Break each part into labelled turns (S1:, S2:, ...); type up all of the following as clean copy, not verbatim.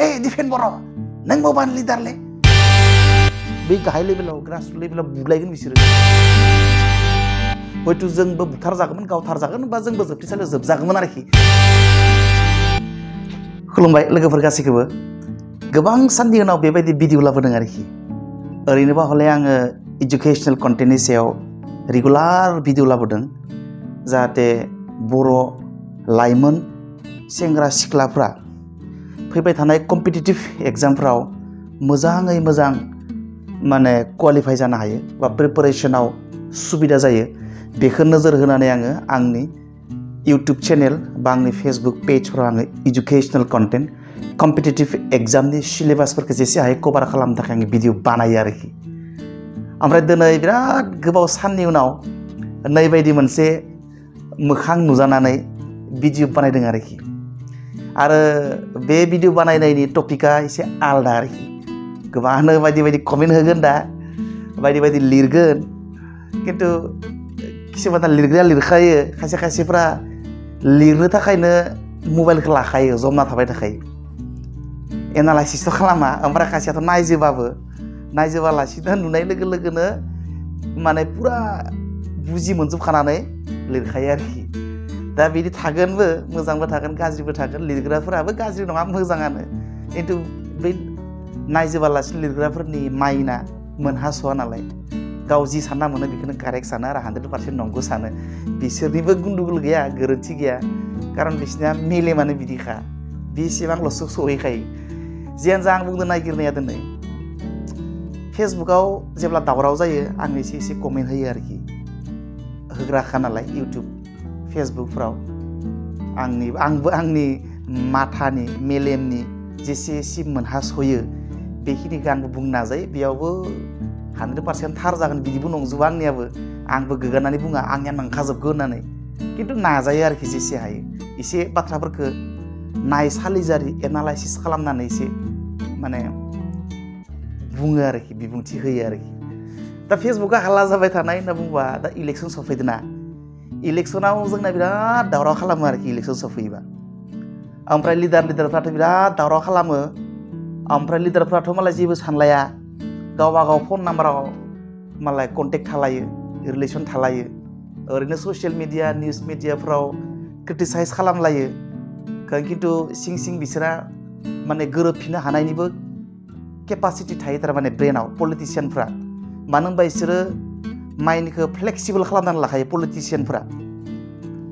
S1: hey Dipen Boro nang baban leader le bे गाहाय लेभेलाव grassroot लेभेलाव बुलायगोन बिसोरो हयथ' जोंबो बुथारजागौमोन गावथारजागोन बा जोंबो जोबथेसालियाव जोबजागौमोन आरोखि खुलुमबाय लोगोफोर गासैखौबो गोबां साननि उनाव बेबायदि भिडिअ लाबोदों आरोखि ओरैनोबा हले आङो एजुकेशनेल कन्टेन्टनि सायाव रेगुलार भिडिअ लाबोदों जाहाथे बर' लाइमोन सेंग्रा सिख्लाफ्रा फैबाय थानाय कम्पिटिटिभ एग्जामफ्राव मोजाङै मोजां माने क्वालिफाइ जानो हायो बा प्रिपारेसनाव सुबिदा जायो बेखौ नोजोर होनानै आङो आंनि इउट्युब चेनेल बा आंनि फेसबुक पेजफ्राव आङो एजुकेशनेल कन्टेन्ट कम्पिटिटिभ एग्जामनि सिलेबासफोरखौ जेसे हायो कभार खालामनो थाखाय आङो भिडिअ बानायो आरोखि ओमफ्राय दिनै बिराद गोबाव साननि उनाव नैबायदि मोनसे मोखां नुजानानै भिडिअ बानायदों आरोखि आरो बे भिडिअ बानायनायनि टपिकआ एसे आलदा आरोखि गोबांनो बायदि बायदि कमेन्ट होगोन दा बायदि बायदि लिरगोन खिन्थु किसुमाना लिरग्राया लिरखायो खायसे खायसेफ्रा लिरनो थाखायनो मबाइलखौ लाखायो जमना थाबाय थाखायो एनालाइसिसथ' खालामा ओमफ्राय खायसेयाथ' नायजोबालासिनो नुनाय लोगो लोगोनो माने पुरा बुजि मोनजोबखानानै लिरखायो आरोखि दा बिदि थागोनबो मोजांबो थागोन गाज्रिबो थागोन लिरग्राफोराबो गाज्रि नङा मोजाङानो खिन्थु बै नायजोबालासिनो लिरग्राफोरनि माइना मोनहास'आ नालाय गाव जि सानना मोनो बेखौनो कारेक्ट सानो आरो 100% नंगौ सानो बिसोरनिबो गुन्दुगुल गैया गोरोन्थि गैया खारन बिसोरनिया मेलेमानो बिदिखा बेसेबांल'सो सहैखायो जियानो जा आं बुंनो नागिरनाया दिनै फेसबुकाव जेब्ला दावराव जायो आं एसे कमेन्ट होयो आरोखि होग्राखा नालाय इउटिउब फेसबुकफ्राव आंबो आंनि माथानि मेलेमनि जेसे मोनहासयो बेखिनिखौ आंबो बुंनो नाजायो बेयावबो 100% थार जागोन बिदिबो नंजोबा आंनियाबो आंबो गोगानानै बुङा आंनिया नंखाजोबगौ होननानै खिन्थु नाजायो आरोखि जेसे हायो एसे बाथ्राफोरखौ नायसालिजारि एनालाइसिस खालामनानै एसे माने बुङो आरोखि बिबुंथि होयो आरोखि दा फेसबुकआ हाल्ला जाबाय थानाय होनना बुंबा दा इलेक्सन सफैदोंना इलेक्सनाव जोंना बिराद दावराव खालामो आरोखि इलेक्सन सफैयोबा ओमफ्राय लिडारफ्राथ' बिराद दावराव खालामो ओमफ्राय लिडारफ्राथ' मालाय जेबो सानलाया गावबा गाव फन नाम्बाराव मालाय कन्टेक्ट थालायो रिलेसन थालायो ओरैनो ससियेल मिडिया निउस मिडियाफ्राव क्रिटिसाइज खालामलायो खिन्थु सिं बिसोरा माने गोरोबफिननो हानायनिबो केपासिटि थायो थारमाने ब्रेनाव पलिटिसियानफ्रा मानो होनबा बिसोरो माइन्डखौ फ्लेक्सिबल खालामनानै लाखायो पलिटिसियानफ्रा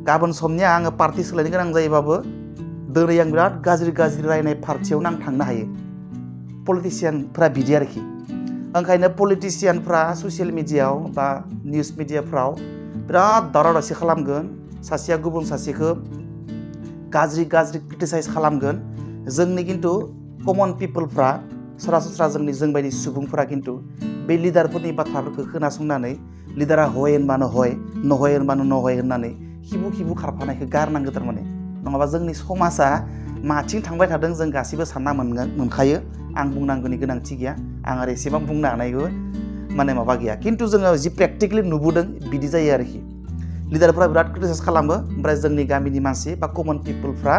S1: गाबोन समनिया आङो पार्टि सोलायनो गोनां जायोबाबो दिनै आं बिराद गाज्रि रायनाय पार्टियावनो आं थांनो हायो पलिटिसियानफ्रा बिदि आरोखि ओंखायनो पलिटिसियानफ्रा ससियेल मिडियायाव बा निउस मिडियाफ्राव बिराद दावराव दावसि खालामगोन सासेया गुबुन सासेखौ गाज्रि क्रिटिसाइज खालामगोन जोंनि खिन्थु कमन पिपोलफ्रा सरासनस्रा जों बायदि सुबुंफोरा खिन्थु बे लिडारफोरनि बाथ्राफोरखौ खोनासंनानै लिडारा हय होनबानो हय नहय होनबानो नहय होननानै खिबु खारफानायखौ गारनांगौ थारमाने नङाबा जोंनि समाजा माथिं थांबाय थादों जों गासैबो सानना मोनखायो आं बुंनांगौनि गोनांथि गैया आं आरो एसेबां बुंनो हानायबो माने माबा गैया खिन्थु जोङो जि प्रेक्टिकेलि नुबोदों बिदि जायो आरोखि लिडारफ्रा बिराद क्रिटिसाइज खालामो ओमफ्राय जोंनि गामिनि मानसि बा कमन पिपोलफ्रा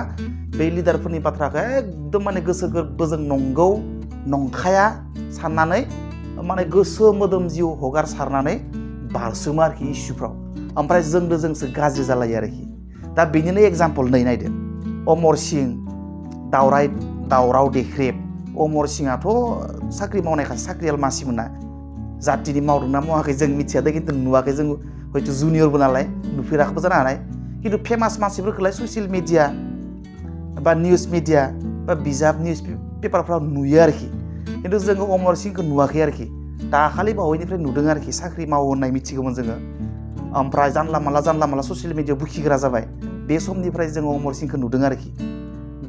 S1: बे लिडारफोरनि बाथ्राखौ एकदम माने गोसो गोरबोजों नंगौ नंखाया साननानै माने गोसो मोदोम जिउ हगारसारनानै बारसोमो आरोखि इसुफ्राव ओमफ्राय जोंसो गाज्रि जालायो आरोखि दा बेनिनो एग्जाम्पल नै नायदो अमर सिं दावराव देख्रेब अमर सिंआथ' साख्रि मावनायखाय साख्रियाल मानसिमोन ना जातिनि मावदोंना मावाखै जों मिथिया दे खिन्थु नुवाखै जों हयथ' जुनियरबो नालाय नुफेराखैबो जानो हानाय खिन्थु फेमास मानसिफोरखौलाय ससियेल मिडिया बा निउस मिडिया बा बिजाब निउस पेपारफ्राव नुयो आरोखि खिन्थु जोङो अमर सिंखौ नुवाखै आरोखि दाखालि बावैनिफ्राय नुदों आरोखि साख्रि मावो होननाय मिथिगौमोन जोङो ओमफ्राय जानला माला ससियेल मिडियायाव बुखिग्रा जाबाय बे समनिफ्राय जोङो अमर सिंखौ नुदों आरोखि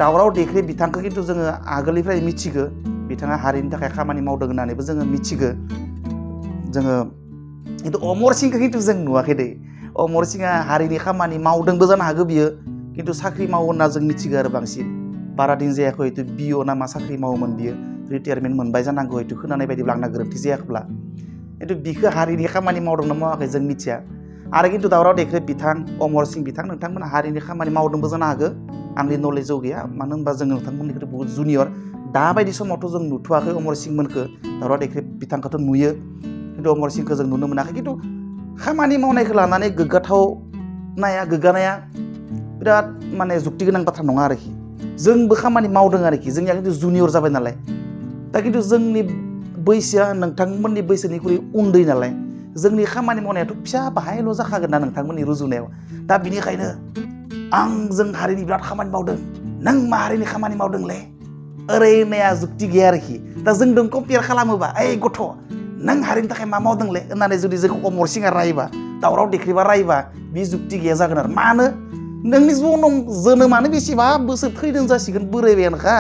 S1: दावराव देख्रेब बिथांखौ खिन्थु जोङो आगोलनिफ्राय मिथिगौ बिथाङा हारिनि थाखाय खामानि मावदों होननानैबो जोङो मिथिगौ जोङो खिन्थु अमर सिंखौ खिन्थु जों नुवाखै दे अमर सिंआ हारिनि खामानि मावदोंबो जानो हागौ बियो खिन्थु साख्रि मावो होनना जों मिथिगौ आरो बांसिन बारा दिन जायाखै हयथ' बिअ ना मा साख्रि मावोमोन बियो रिटायारमेन्ट मोनबाय जानांगौ हयथ' खोनानाय बायदिब्ला आंना गोरोन्थि जायाखैब्ला खिन्थु बिखौ हारिनि खामानि मावदोंना मावाखै जों मिथिया आरो खिन्थु दावराव देख्रेब बिथां अमर सिं बिथां नोंथांमोना हारिनि खामानि मावदोंबो जानो हागौ आंनि नलेजाव गैया मानो होनबा जों नोंथांमोननिख्रुइ बहुत जुनियर दाबायदि समावथ' जों नुथ'वाखै अमर सिंमोनखो दावराव देख्रेब बिथांखौथ' नुयो खिन्थु अमर सिंखौ जों नुनो मोनाखै खिन्थु खामानि मावनायखौ लानानै गोग्गानाया बिराद माने जुक्ति गोनां बाथ्रा नङा आरोखि जोंबो खामानि मावदों आरोखि जोंनिया खिन्थु जुनियर जाबाय नालाय दा खिन्थु जोंनि बैसोआ नोंथांमोननि बैसोनिख्रुइ उन्दै नालाय जोंनि खामानि मावनायाथ' फिसा बाहायल' जाखागोन ना नोंथांमोननि रुजुनायाव दा बिनिखायनो जों हारिनि बिराद खामानि मावदों नों मा हारिनि खामानि मावदोंलै ओरै होननाया जुक्ति गैया आरोखि दा जोंजों कम्पेयार खालामोबा ओइ गथ' नों हारिनि थाखाय मा मावदोंलै होननानै जुदि जोंखौ अमर सिंआ रायोबा दावराव देख्रेबा रायोबा बे जुक्ति गैया जागोन आरो मानो नोंनि जोनोमानो बेसेबा बोसोर थैदों जासिगोन बोरायबायानोखा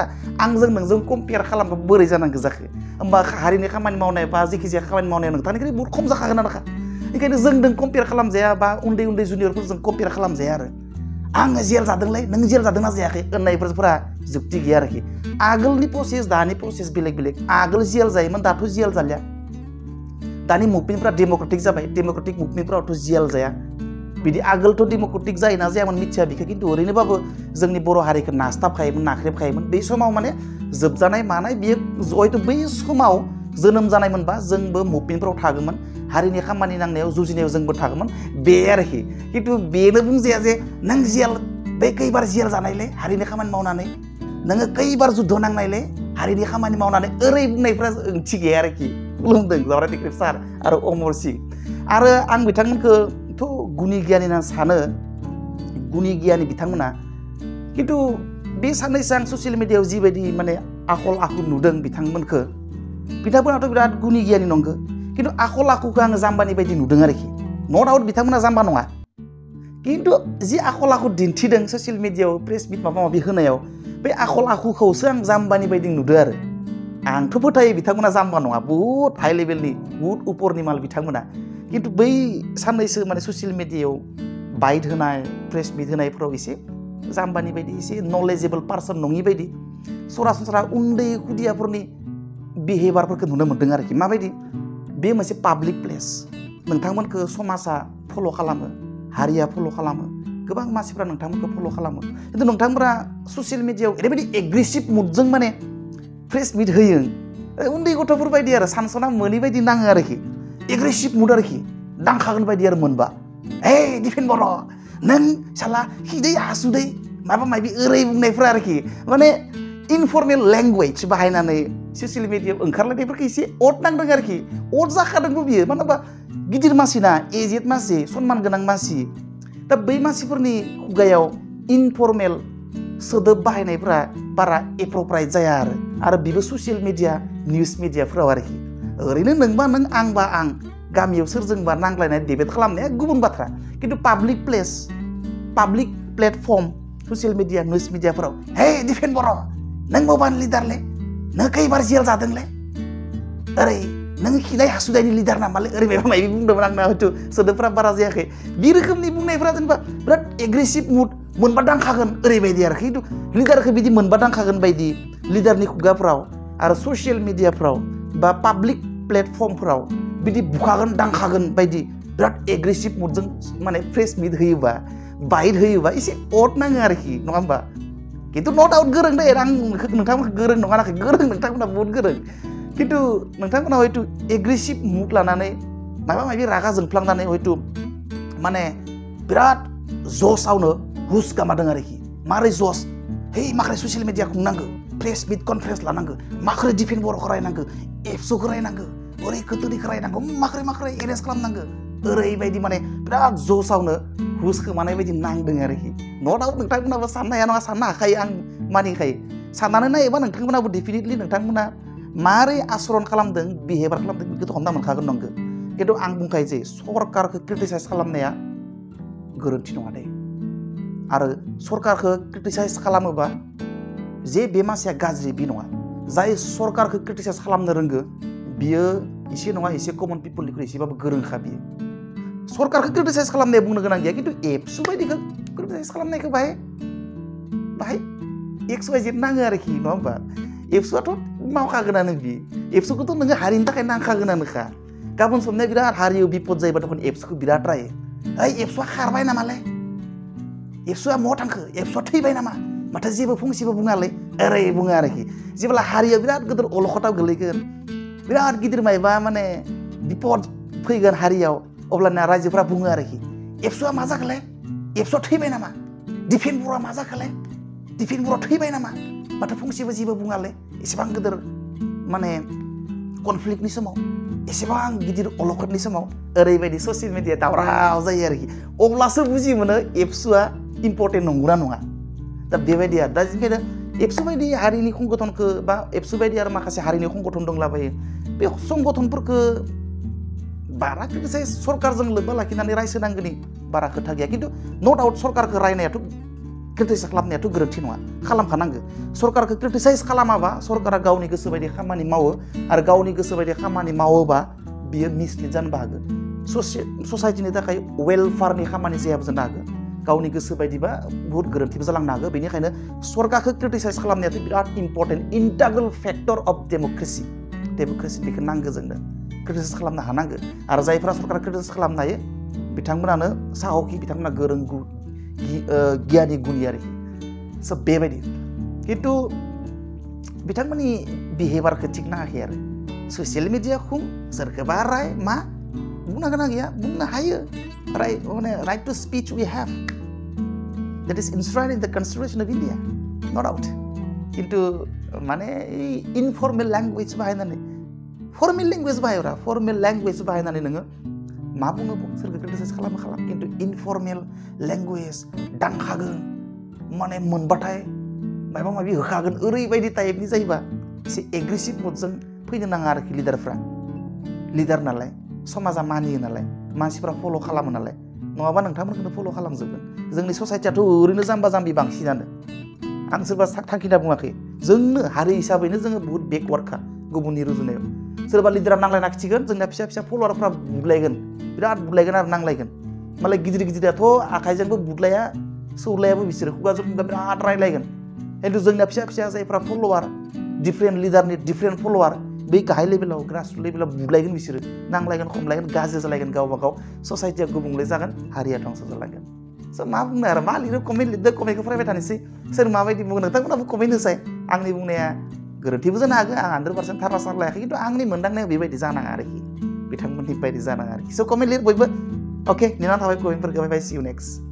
S1: आंजों नोंजों कम्पेयार खालामबा बोरै जानांगौ जाखो होमबा हारिनि खामानि मावनाय बा जेखिजाया खामानि मावनाया नोंथांनिख्रुइ बहुत खम जाखागोन आरोखा ओंखायनो जोंजों कम्पेयार खालामजाया बा उन्दै जुनियरफोरजों कम्पेयार खालामजाया आरो आङो जेल जादोंलै नों जेल जादोंना जायाखै होननायफोरा जुक्ति गैया आरोखि आगोलनि प्रसेस दानि प्रसेस बेलेग आगोल जेल जायोमोन दाथ' जेल जालिया दानि मुभमेन्टफ्रा डेम'क्रेटिक जाबाय डेम'क्रेटिक मुभमेन्टफ्रावथ' जेल जाया बिदि आगोलथ' डेम'क्रेटिक जायोना जायामोन मिथिया बिखौ खिन्थु ओरैनोबाबो जोंनि बर' हारिखौ नाख्रेबखायोमोन बै समाव माने जोबजानाय मानाय बियो हयथ' बै समाव जोनोम जानायमोनबा जोंबो मुभमेन्टफ्राव थागौमोन हारिनि खामानि नांनायाव जुजिनायाव जोंबो थागौमोन बे आरोखि खिन्थु बेनो बुंजाया जे नों जेल बे खैबार जेल जानायलै हारिनि खामानि मावनानै नोङो खैबार जुद्ध नांनायलै हारिनि खामानि मावनानै ओरै बुंनायफ्रा ओंथि गैया आरोखि खुलुमदों दावराव देख्रेब सार आरो अमर सिं आरो आं बिथांमोनखौथ' गुनि गियानि होनना सानो गुनि गियानि बिथांमोना खिन्थु बे साननैसो आं ससियेल मिडियायाव जिबायदि माने आखल आखु नुदों बिथांमोनखौ बिथांमोनाथ' बिराद गुनि गियानि नंगौ खिन्थु आखल आखुखौ आङो जाम्बानि बायदि नुदों आरोखि न' डाउट बिथांमोना जाम्बा नङा खिन्थु जि आखल आखु दिन्थिदों ससियेल मिडियायाव प्रेस मिट माबा माबि होनायाव बे आखल आखुखौसो आं जाम्बानि बायदि नुदों आरो आंथ' फोथायो बिथांमोना जाम्बा नङा बुहुत हाइ लेभेलनि बुहुत उपरनि माल बिथांमोना खिन्थु बै साननैसो माने ससियेल मिडियायाव बाइट होनाय प्रेस मिट होनायफोराव एसे जाम्बानि बायदि एसे नलेजेबोल पार्सन नङि बायदि सरासनस्रा उन्दै खुदियाफोरनि बिहेभियारफोरखौ नुनो मोन्दों आरोखि माबायदि बे मोनसे पाब्लिक प्लेस नोंथांमोनखौ समाजा फल' खालामो हारिया फल' खालामो गोबां मानसिफ्रा नोंथांमोनखौ फल' खालामो खिन्थु नोंथांमोना ससियेल मिडियायाव ओरैबायदि एग्रेसिभ मुडजों माने प्रेस मिट होयो उन्दै गथ'फोर बायदि आरो सानस'ना मोनै बायदि नाङो आरोखि एग्रेसिभ मुड आरोखि दांखागोन बायदि आरो मोनबा दिफेन बर' नों साला हिदै हासुदै माबा माबि ओरै बुंनायफ्रा आरोखि माने इनफर्मेल लेंगुवेज बाहायनानै ससियेल मिडियायाव ओंखारलायनायफोरखौ एसे अड नांदों आरोखि अड जाखादोंबो बियो मानो होनबा गिदिर मानसि ना एजेड मानसि सनमान गोनां मानसि दा बै मानसिफोरनि खुगायाव इनफर्मेल सोदोब बाहायनायफ्रा बारा एप्रप्राइट जाया आरो बेबो ससियेल मिडिया निउस मिडियाफ्राव आरोखि ओरैनो नोंबा नों आंबा आं गामियाव सोरजोंबा नांलायनाय डिबेट खालामनाया गुबुन बाथ्रा खिन्थु public place public platform social media news मिडियाफोराव डिफेन बर' नों मबाइल लिडारलै नों खैबार जेल जादोंलै ओरै नों खिनाय हासुदायनि लिडार नामालै ओरैबायबा माबि बुंदोंमोन आंना हयथ' सोदोबफ्रा बारा जायाखै बे रोखोमनि बुंनायफ्रा जेनेबा बिराद एग्रेसिभ मुड मोनबा दांखागोन ओरैबायदि आरो खिन्थु लिडारखौ बिदि मोनबा दांखागोन बायदि लिडारनि खुगाफ्राव आरो ससियेल मिडियाफ्राव बा पाब्लिक प्लेटफर्मफ्राव बिदि बुखागोन दांखागोन बायदि बिराद एग्रेसिभ मुडजों माने प्रेस मिट होयोबा बाइट होयोबा एसे अड नाङो आरोखि नङा होमबा खिन्थु नट आउट गोरों दे आं नोंथांमोनखौ गोरों नङा नाखै गोरों नोंथांमोना बहुत गोरों खिन्थु नोंथांमोना हयथ' एग्रेसिभ मुड लानानै माबा माबि रागा जोंफ्लांनानै हयथ' माने बिराद जसावनो हुस गामादों आरोखि मारै जस माख्रै ससियेल मिडिया खुंनांगौ प्रेस मिट कनफारेन्स लानांगौ माख्रै डिफेन बर'खौ रायनांगौ एबसुखौ रायनांगौ ओरै खोथोरिखौ रायनांगौ माख्रै एरेस्ट खालामनांगौ ओरैबायदि माने बिराद जसावनो हुस खोमानाय बायदि नांदों आरोखि नट आउट नोंथांमोनाबो साननो हाया नङा साननो हाखायो आं मानिखायो साननानै नायोबा नोंथांमोनाबो डेफिनेटलि नोंथांमोना मारै आचरन खालामदों बिहेभियार खालामदों बेखौथ' हमना मोनखागोन नंगौ खिन्थु आं बुंखायो जे सरकारखौ क्रिटिसाइज खालामनाया गोरोन्थि नङा दे आरो सरकारखौ क्रिटिसाइज खालामोबा जे बे मानसिया गाज्रि बे नङा जाय सरकारखौ क्रिटिसाइज खालामनो रोंगो बियो एसे नङा एसे कमन पिपलनिख्रुइ एसेबाबो गोरोंखा बियो सरकारखौ क्रिटिसाइज खालामनाया बुंनो गोनां गैया खिन्थु एबसु बायदिखौ क्रिटिसाइज खालामनायखौ बाहाय एक्स वाइ जेड नाङो आरोखि नङा होमबा एबसुआथ' मावखागोनानो बि एबसुखौथ' नोङो हारिनि थाखाय नांखागोनानोखा गाबोन समनिया बिराद हारियाव बिपद जायोबा तखन एबसुखौ बिराद रायो एबसुआ खारबाय नामालै एबसुआ महा थांखो एबसुआ थैबाय नामा माथो जेबो फंसेबो बुङालै ओरै बुङो आरोखि जेब्ला हारिया बिराद गिदिर अलखदाव गोलैगोन बिराद गिदिर मायबा माने बिपद फैगोन हारियाव अब्लाना रायजोफ्रा बुङो आरोखि एबसुआ मा जाखोलै एबसुआ थैबाय नामा दिफेन बर'आ मा जाखोलै दिफेन बर'आ थैबाय नामा माथो फंसेबो जेबो बुङालै एसेबां गिदिर माने कनफ्लिक्टनि समाव एसेबां गिदिर अलखदनि समाव ओरैबायदि ससियेल मिडिया दावराव जायो आरोखि अब्लासो बुजि मोनो एबसुआ इम्पर्टेन्ट नंगौना नङा दा बेबायदि आरो दा बेनिखायनो एबसु बायदि हारिनि संगठनखौ बा एबसु बायदि आरो माखासे हारिनि संगठन दंलाबायो बे संगठनफोरखौ बारा क्रिटिसाइज सरकारजों लोब्बा लाखिनानै रायसोनांगौनि बारा खोथा गैया खिन्थु नो डाउट सरकारखौ रायनायाथ' क्रिटिसाइज खालामनायाथ' गोरोन्थि नङा खालामखानांगौ सरकारखौ क्रिटिसाइज खालामाबा सरकारा गावनि गोसो बायदि खामानि मावो आरो गावनि गोसो बायदि खामानि मावोबा बियो मिसलिड जानोबो हागौ ससाइटिनि थाखाय वेलफेयारनि खामानि जायाबो जानो हागौ गावनि गोसो बायदिबा बहुत गोरोन्थिबो जालांनो हागौ बेनिखायनो सरकारखौ क्रिटिसाइज खालामनायाथ' बिराद इम्पर्टेन्ट इन्टाग्रेल फेक्टर अफ डेम'क्रेसि बेखौ नांगौ जोंनो क्रिटिसाइज खालामनो हानांगौ आरो जायफ्रा सरकारा क्रिटिसाइज खालामनो हायो बिथांमोनानो साहकि बिथांमोना गोरों गियानि गुनि आरोखि स' बेबायदि खिन्थु बिथांमोननि बिहेभियारखौ थिग नाङाखै आरो ससियेल मिडियाखौ सोरखौबा राय मा बुंनो गोनां गैया बुंनो हायो right to speech we have that is enshrined in the Constitution of India, no doubt. Into माने informal language बाहायनानै formal language बाहायरा formal language बाहायनानै नोङो मा बुङो बुं सोरखौ क्रिटिसाइज खालाम खिन्थु informal language दांखागोन माने मोनबाथाय माबा माबि होखागोन ओरैबायदि टाइपनि जायोबा एसे एग्रेसिभ मुडजों फैनो नाङा आरोखि लिडार नालाय समाजा मानियो नालाय मानसिफ्रा फल' खालामो नालाय नङाबा नोंथांमोनखौनो फल' खालामजोबगोन जोंनि ससाइटियाथ' ओरैनो जाम्बा जाम्बि बांसिनानो आं सोरबा थांखिना बुङाखै जोंनो हारि हिसाबैनो जोङो बहुत बेकवार्डखा गुबुननि रुजुनायाव सोरबा लिडारा नांलायना खिथिगोन जोंना फिसा फिसा फल'वारफ्रा बुलायगोन बिराद बुलायगोन आरो नांलायगोन मालाय गिदिर गिदिराथ' आखाइजोंबो बुदलाया सौलायाबो बिसोरो खुगाजों खुगा बिराद रायलायगोन खिन्थु जोंना फिसा फिसा जायफ्रा फल'वार डिफरेन्ट लिडारनि डिफरेन्ट फल'वार बै गाहाय लेभेलाव ग्रासरुट लेभेलाव बुलायगोन बिसोरो नांलायगोन खमलायगोन गाज्रि जालायगोन गावबा गाव ससाइटिया गुबुंले जागोन हारिया धंस जालांगोन स' मा बुंनो आरो मा लिरो कमेन्ट लिरदो कमेन्टखौ फरायबाय थानोसै सोर माबायदि बुङो नोंथांमोनाबो कमेन्ट होसाय आंनि बुंनाया गोरोन्थिबो जानो हागौ आं 100% थार बाथ्रा लायाखै खिन्थु आंनि मोनदांनायाव बेबायदि जानाङा आरोखि बिथांमोननि बायदि जानाङा आरोखि स' कमेन्ट लिर बयबो अके नेना थाबाय कमेन्टफोरखौ बाय बाय सि इउ नेक्स्ट